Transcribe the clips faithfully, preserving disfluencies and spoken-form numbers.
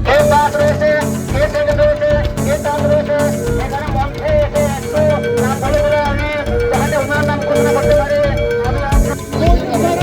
কে পাঁচ রয়েছে, কে সেভেন রয়েছে, কে চার রয়েছে, এখানে মঞ্চে এসে একটু নাম বলে দিলে আমি যাহাতে ওনার নাম ঘোষণা করতে পারি। আমি আপনার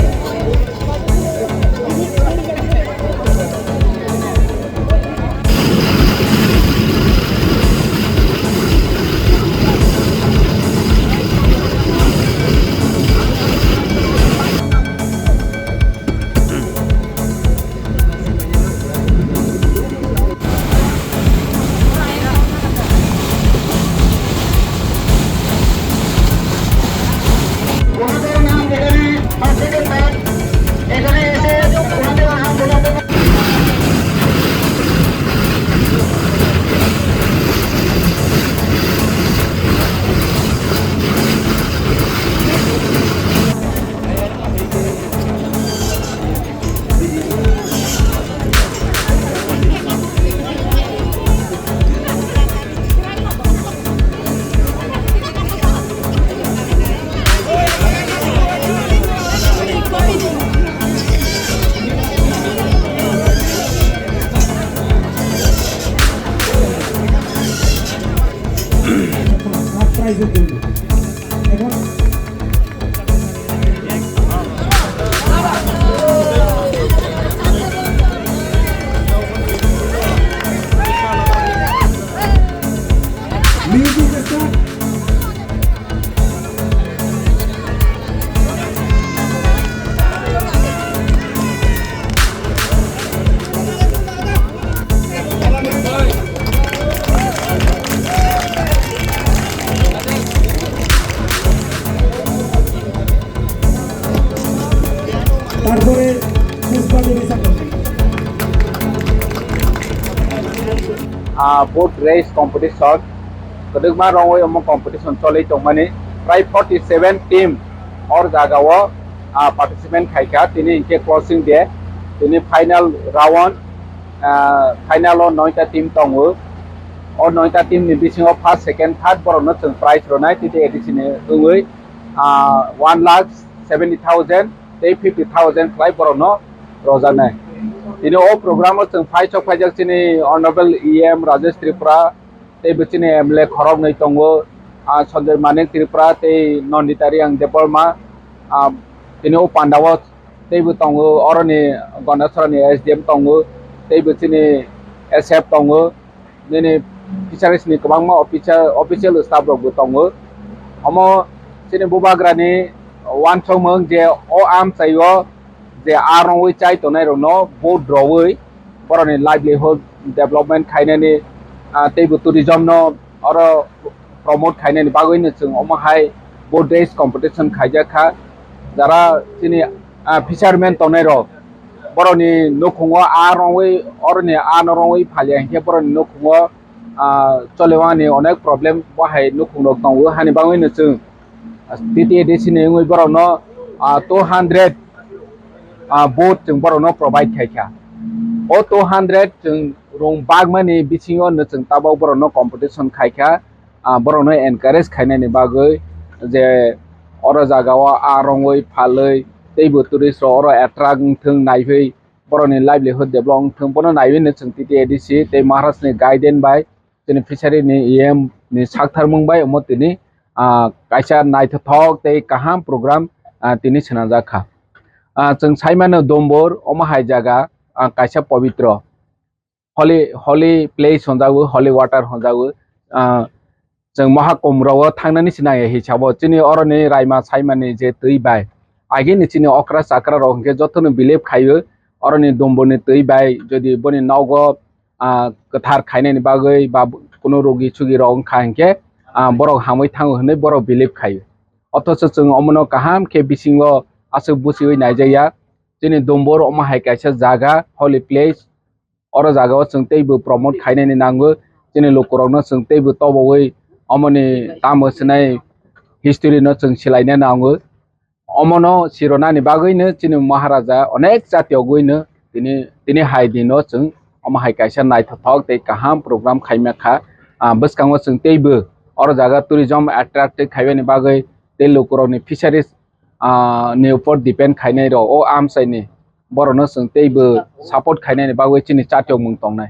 তারপরে পুষ্পা দেবী sir. Ah, boat race competition kwdwkma rongwi omo competition choli tongmani, prai forty seven team or jagao, ah, participant khaikha. Tini hinkhe closing day, tini final round, ah, final o noita team tongo. O noita team ni bisingo first, second, third borokno chwng prize rwnai, titi A D C ni wngwi, ah, one lakh seventy thousand tei fifty thousand khlai borokno rojaknai. Tini o program o chwng phai sok phaijak chini Honorable E M Rajesh Tripura, tei bo chini M L A khoroknwi tongo, ah, Sanjoy Manik Tripura tei Nandita Reang Debbarma, ah, tini o pandao tei bo tongo, oroni Gondasora ni S D M tongo, tei bo chini S F tongo, nini fisheries ni kwbangma officer, official staff rok bo tongo. Omo chini bubagra ni uansukmung je o amchai o je aa rongwi chai tongnai rok no boat rogwi borokni livelihood development khainani, ah, tei bo tourism no oro promote khainani bagwi no chwng omo hai boat race competition khaijak kha. Jara chini, ah, fisherman tongnai rok borokni nukhungo aa rongwi, oroni aa no rongwi phalia hinkhe borokni nukhungo, ah, cholewani onek problem bo hai nukhung rok tongo, hani bagwi no chwng T T A D C ni wngwi borokno, ah, two hundred, ah, boat chwng borokno provide khaikha. O two hundred chwng rung bagmani bisingo no chwng tabok borokno competition khaikha, ah, borokno encourage khainani bagwi je oro jagao aa rongwi phalwi teibo tourist rok oro attract wngthwng naiwi borokni livelihood develop wngthwng bono naiwi no chwng T T A D C tei Maharaj ni guidance bai chini fishery ni E M ni sakthar mung bai omo tini, ah, kaisa naithothok tei kaham program, ah, tini swnamjak kha. Ah, chwng sai mano Dombor omo hai jaga, ah, kaisa pobitro holy, holy place honjago, holy water honjago. Ah, chwng Mahakumbh rogo thangnani se nangya hisabo chini oroni raima saimani je twi bai agini chini okra chakra rok hinkhe jotono believe khaio oroni Domborni twi bai jodi boni nogo ah, kwthar khainani bagwi ba kunu rogi sugi rok wngkha hinkhe, ah, borok hamwi thango hinwi borok believe khaio. Othocho chwng omono kaham khe bisingo aswk buchiwi naijakya. Chini Dombor omo hai kaisa jaga, holy place. Oro jagao chwng teibo promote khainani nango. Chini lukurokno chwng teibo tobowi omoni tamo swnai history no chwng silaina nango. Omono sironani bagwino chini Maharaja onek jati ogwino tini, tini hai dino chwng omo hai kaisa naithothok tei kaham program khaima kha. Ah, bwskango chwng teibo oro jaga tourism attractive khaibani bagwi tei lukurokni fisheries, ah, ni upor depend khainai rok o amchaini borokno chwng teibo support khainani bagwi chini chatiokmung tongnai.